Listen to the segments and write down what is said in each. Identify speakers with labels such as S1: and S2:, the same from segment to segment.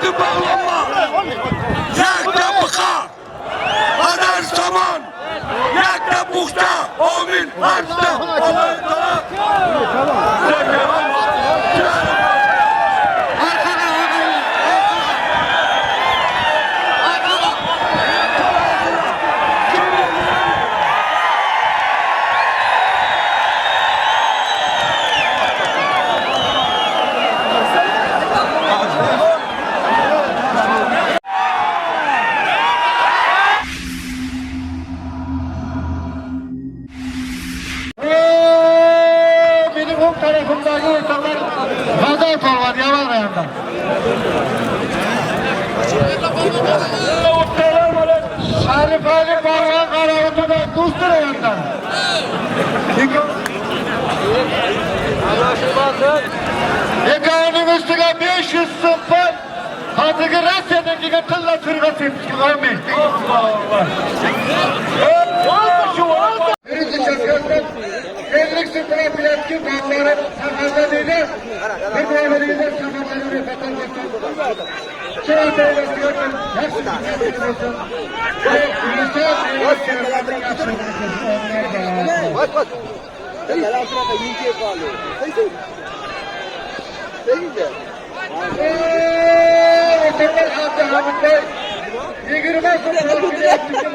S1: Yakka bog'lanma. Yakka buqa. Hadar somon. Yakka buxta. Amin. Arsta. Alloh taolo.
S2: Benim o'ng tarafimdagi o'rtoqlar G'azal polvon Yaman rayonidan. Sharif Ali polvon Qoraqo'rg'ondan, Do'sti rayonidan. Ikkovining ustiga 500 so'm pul, hozirgi Rossiyadan kelgan tilla sirg'a sepishga olmaydi. Birinchi chempionat 50 so'm profilaktik bog'lari safarda deydi. Bir bolalariga safarda ro'yxatdan o'tsin. Chiroyli yaxshi bo'lsin.
S3: Bak bak.
S2: O'rtoqlar Abduhamidbey 20 so'm profilaktik.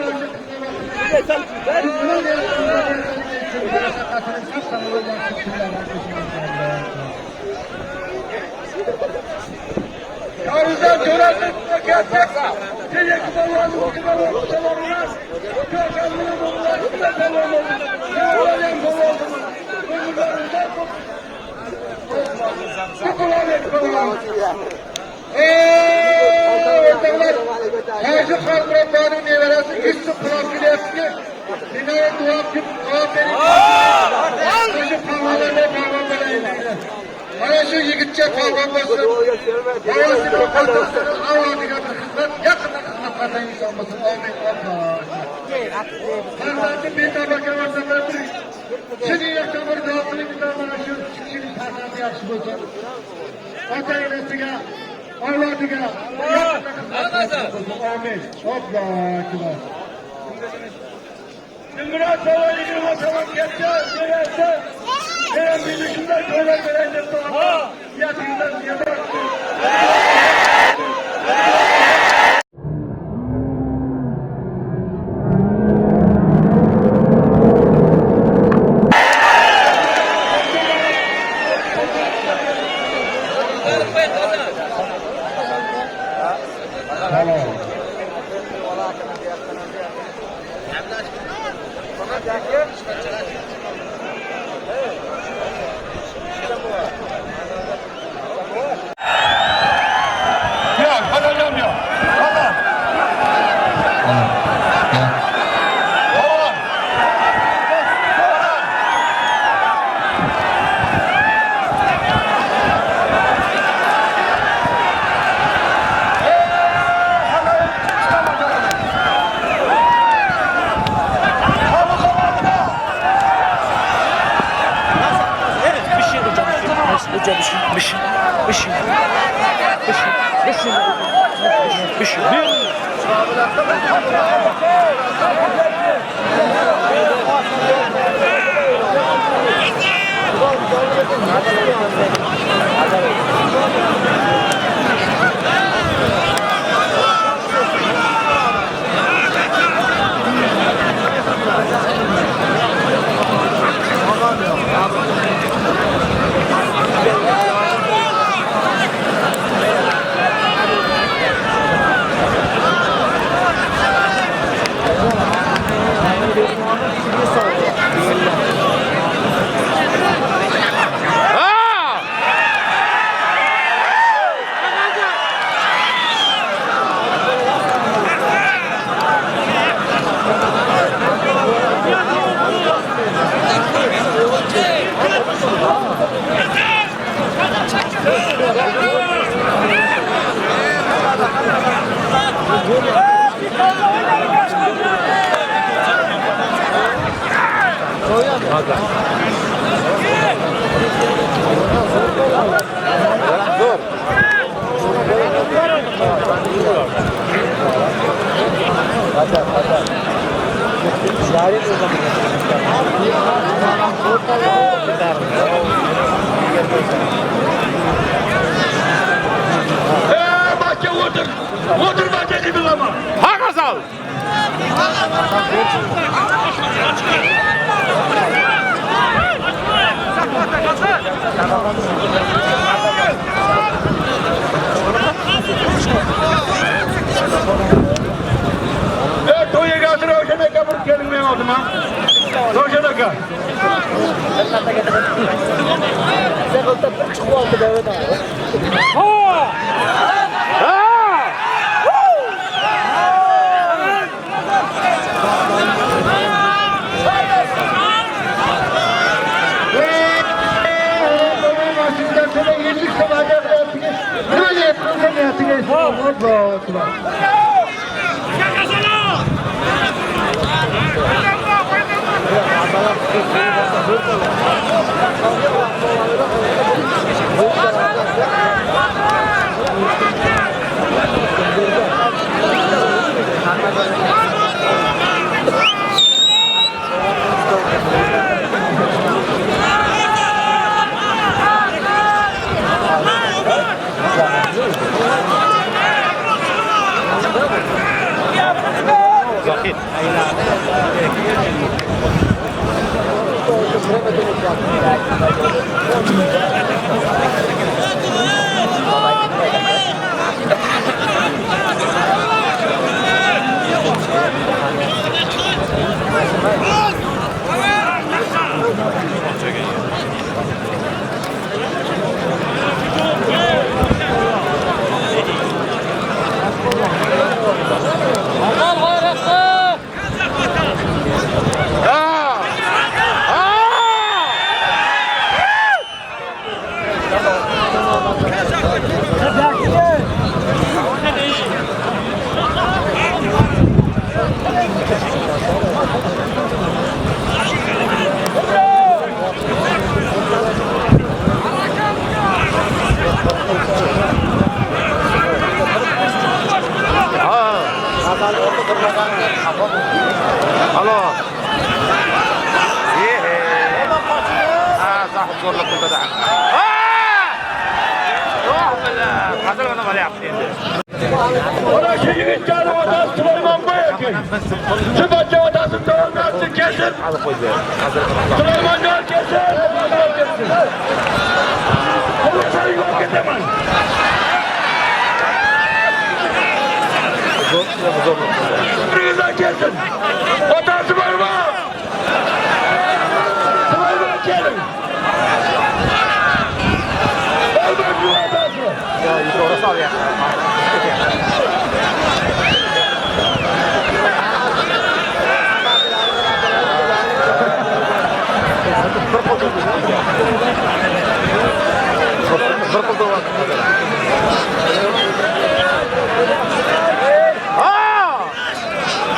S1: Yarızdan jo'rasini ketsak, tejak polvonni ustiga emas. Ko'rganini bo'llar, polvon bo'ldi. Yo'qlagan polvon bo'ldi. Umrlarimda ko'p.
S2: O'rtoqlar, Hoji Xolmurod nevarasi 100 so'm pul olib kelyaptiki, binoan duo qilib, duo bering. Hoji polvonlarga polvon bo'laylik. Mana shu yigitcha polvon bo'lsin. Bolasi otasini avlodiga bir xizmat, yaqindan xizmat qilgan inson bo'lsin. Amin. Farzandi betabaka bo'lsa, bir chin yurakdan bir duo qiling, mana shu kishining farzandi yaxshi bo'lsin. Ota onasiga, avlodiga yaqindan xizmat qilgan bo'lsin. Amin. Allohu akbar.
S1: Dilmurod polvon 20 so'm ketdi, berasi. Men meni shunday to'ylab beray deb turibman. Niyatingizdan Yo'q, qadamim yo'q. Valla. Polvon. Polvon.
S4: Bir şey.
S1: To'y egasi Ravshan aka bir keling men oldima. Ravshan aka. Mana shu yigitlarni otasi Sulaymon boy ekan. Shu pochcha otasi to'g'ri kelsin. Sulaymon kelsin, Sulaymon kelsin. Qo'lini yo'q ketaman. Biringizlar kelsin. Otasi bormi? Sulaymon kelin. Bormi otasi?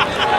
S4: Давай.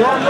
S2: One